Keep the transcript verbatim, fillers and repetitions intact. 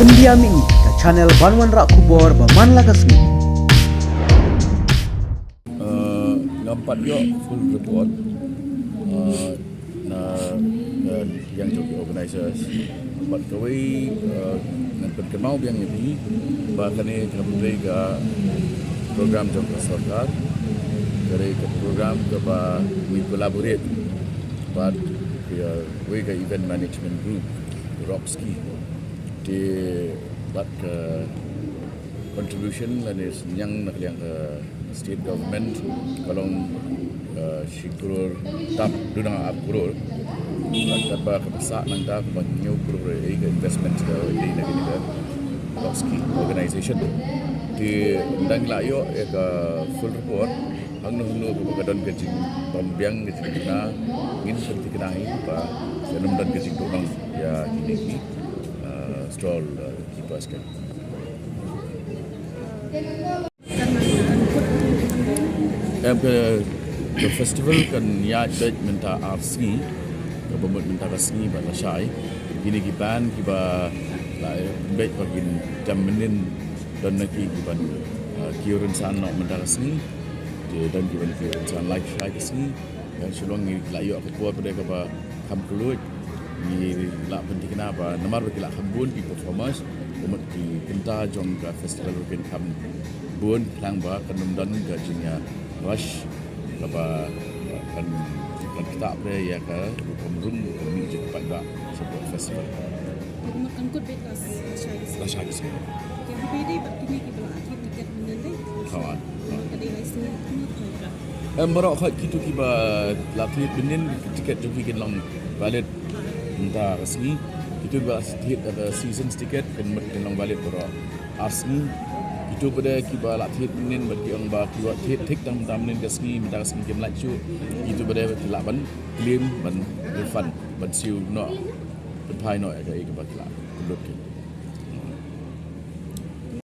India Mini, ka channel ban wanrah khubor ba man la ka sngi. Uh, ngam pat ïoh full report uh, na, na ïa jong ki organizers. Bad kawei uh, ngan pynkynmaw biang ïa phi ba kane ka dei ka program jong ka sorkar. Ka dei ka program kaba ngi collaborate bad kawei ka event management group, Rock Ski. Te bad ka contribution lane synñiang na ka liang ka state government ka long uh, shi klur tam duna ar klur. Bad kaba ka pisa nangta kaba hynñiew klur ei ka investment ka ei na kane ka Rock Ski organization. Te dang la ïoh ïa ka full report, hangno hangno kaba ka don ka jingbym biang ka jingkynmaw, ngin pynthikna hi ba kan ym don ka jingdonkam ïa kine ki uh, stall uh, keepers kan. Em, ka, ka festival kan ïaid beit mynta ar sngi, kaba mut mynta ka sngi bad lashai. Kine ki band kiba la beit ba kin jam mynnin, don na ki kiban uh, kiew rynsan noh mynta ka sngi. Te don kiban kiew rynsan lashai ka sngi. Ïa shu long ngi la ïoh ka por pat kaba kham kylluid. Ngi la pynthikna ba namar ba ki la kham bun ki performers, ka mut ki kynta jong ka festival ruh kin kham bun khnang ba kan ym don ka jingïa rush kaba kan, kan ktah pat ïa ka rukom rung rukom mih jong ka paidbah shapoh festival. Ka mut kan kut beit la lashai ka sngi. Lashai ka sngi. Ka dei bad kine kiba la thied tiket mynnin dei. Ka wan. Ka dei lai sngi. Em, baroh khoit kito kiba la thied mynnin, ki tiket jong ki kin long valid mynta ka sngi. Kito kiba la thied ka seasons ticket kin mut kin long valid baroh ar sngi. Kito pat kiba la thied mynnin bad ki ong ba ki wan thied thik tang mynta mynnin ka sngi, mynta ka sngi kim lait shuh. Kito pat ki lah ban claim, ban refund, ban siew noh, pynphai noh ïa kaei kaba ki la pynlut ki.